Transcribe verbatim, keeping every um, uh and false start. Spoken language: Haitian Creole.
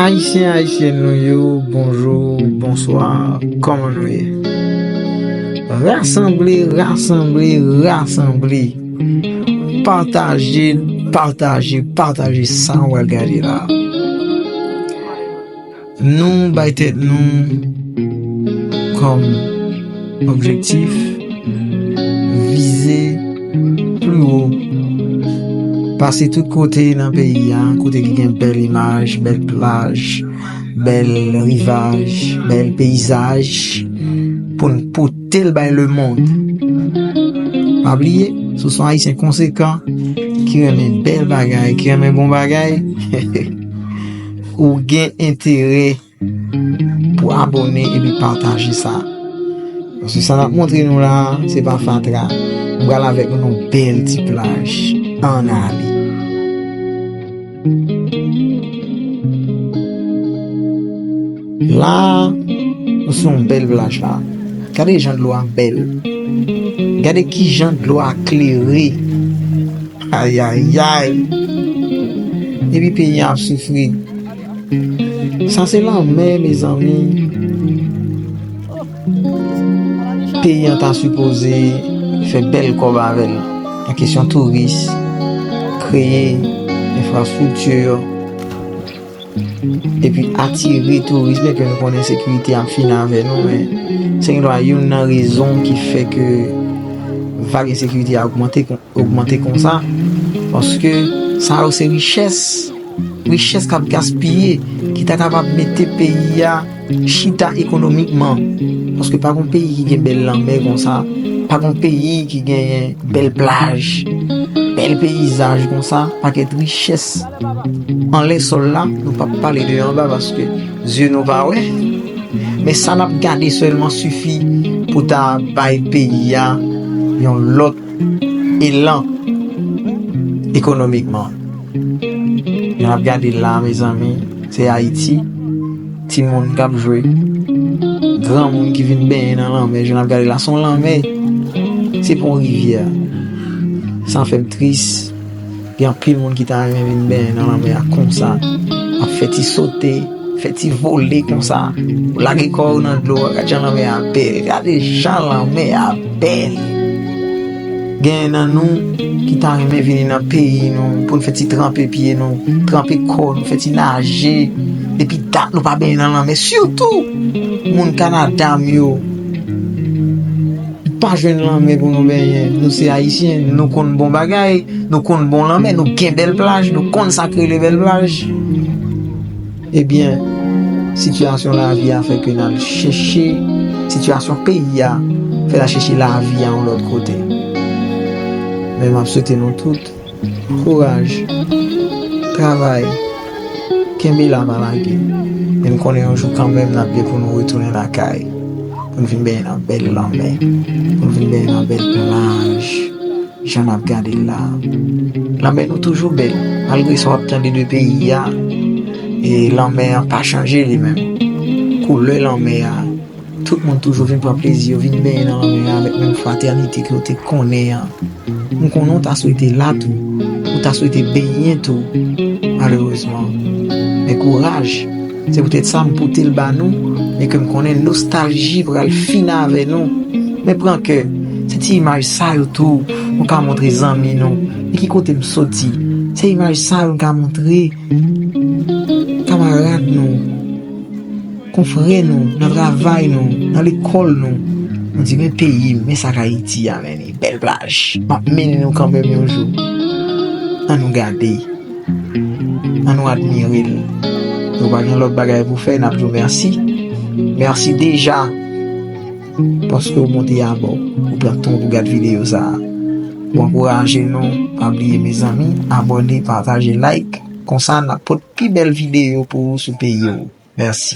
Ayisyen, ayisyèn nou yo, bonjou, bonswa, kòman nou ye? Rasanble, rasanble, rasanble. Pataje, pataje, pataje sa w al gade la. Nou bay tèt nou kòm objektif vize pli wo. Pase tout kote nan peyi a, kote ki gen bèl imaj, bèl plaj, bèl rivaj, bèl peyizaj, pou n pote l bay lemonn. Pa bliye, si w se yon Ayisyen konsekan, ki renmen bèl bagay, ki renmen bon bagay, ou gen enterè pou abòne epi pataje sa. Paske sa n ap montre nou la, se pa fatra. M pral avèk nou nan bèl ti plaj. Ann ale. La, nou sou yon bèl plaj la. Gade jan dlo a bèl. Gade ki jan dlo a klere. Ayayay. Epi peyi a ap soufri. Sa se lanmè, mezanmi. Peyi an ta sipoze fè bèl kòb avè l nan kesyon touris, kreye enfrastrikti, epi atire touris, byenke nou konnen ensekirite ap fini avè nou, men se gendwa youn nan rezon ki fè ke vag ensekirite a ogmante kon- ogmante konsa, paske sa yo se richès, richès k ap gaspiye, ki ta kapab mete peyi a chita ekonomikman. Paske pa gon peyi ki gen bèl lanmè konsa, pa gon peyi ki genyen bèl plaj, bèl peyizaj konsa, pakèt richès anlè sòl la, nou p ap pale de anba paske zye nou pa wè. Men sa n ap gade sèlman sifi pou ta bay peyi a yon lòt elan ekonomikman. Jan n ap gade l la, mezanmi, se Ayiti. Timoun k ap jwe, granmoun ki vin benyen nan lanmè. Jan n ap gade l la, se yon lanmè, se pa yon rivyè. Sa fè m tris. Gen anpil moun ki ta renmen vin benyen nan lanmè a konsa. Ap fè ti sote, fè ti vole konsa. Ou lage kò w nan dlo a, gad jan lanmè a bèl. Gade jan lanmè a bèl. Gen nan nou ki ta renmen vini nan peyi nou, pou n fè ti tranpe pye nou, tranpe kò nou, fè ti naje. Depi dat nou pa benyen nan lanmè. Sitou moun Kanada m yo. Pa jwenn lanmè pou nou benyen. Nou se Ayisyen, nou konn bon bagay, nou konn bon lanmè, nou gen bèl plaj, nou konn sa k rele bèl plaj. Ebyen, sitiyasyon lavi a fè ke n al chèche, sitiyasyon peyi a fè n al chèche lavi a yon lòt kote. Men m ap swete nou tout kouraj, travay, kenbe la, pa lage. E m konnen yon jou kanmenm n ap gen pou nou retounen lakay, pou n vin benyen nan bèl lanmè, pou n vin benyen nan bèl plaj, jan n ap gade l la. Lanmè nou toujou bèl, malgre sa w ap tande de peyi a, e lanmè an pa chanje li menm. Koulè lanmè a, tout moun toujou vin pran plezi yo, vin benyen nan lanmè a avèk menm fratènite ke yo te konnen an. M konnen w ta swete la tou, ou ta swete benyen tou, malerezman. Men kouraj, se poutèt sa m pote l ba nou, men ke m konnen nostalji pral fini avè nou. Men pran kè, se ti imaj sa yo tou nou ka montre zanmi nou, e ki kote m soti. Se imaj sa yo nou ka montre kamarad nou, konfrè nou, nan travay nou, nan lekòl nou. Nou di, men peyi m, men sa k Ayiti a, men li bèl plaj. M ap mennen nou kanmenm yon jou. Ann nou gade. Ann nou admire l. Nou pa gen lòt bagay pou fè, n ap di w mèsi. Mèsi deja paske w monte abò. Ou pran tan w pou gad videyo sa a. Pou ankouraje nou, pa bliye, mezanmi, abòne, pataje, like. Konsa, n ap pote pi bèl videyo pou ou sou peyi w. Mèsi.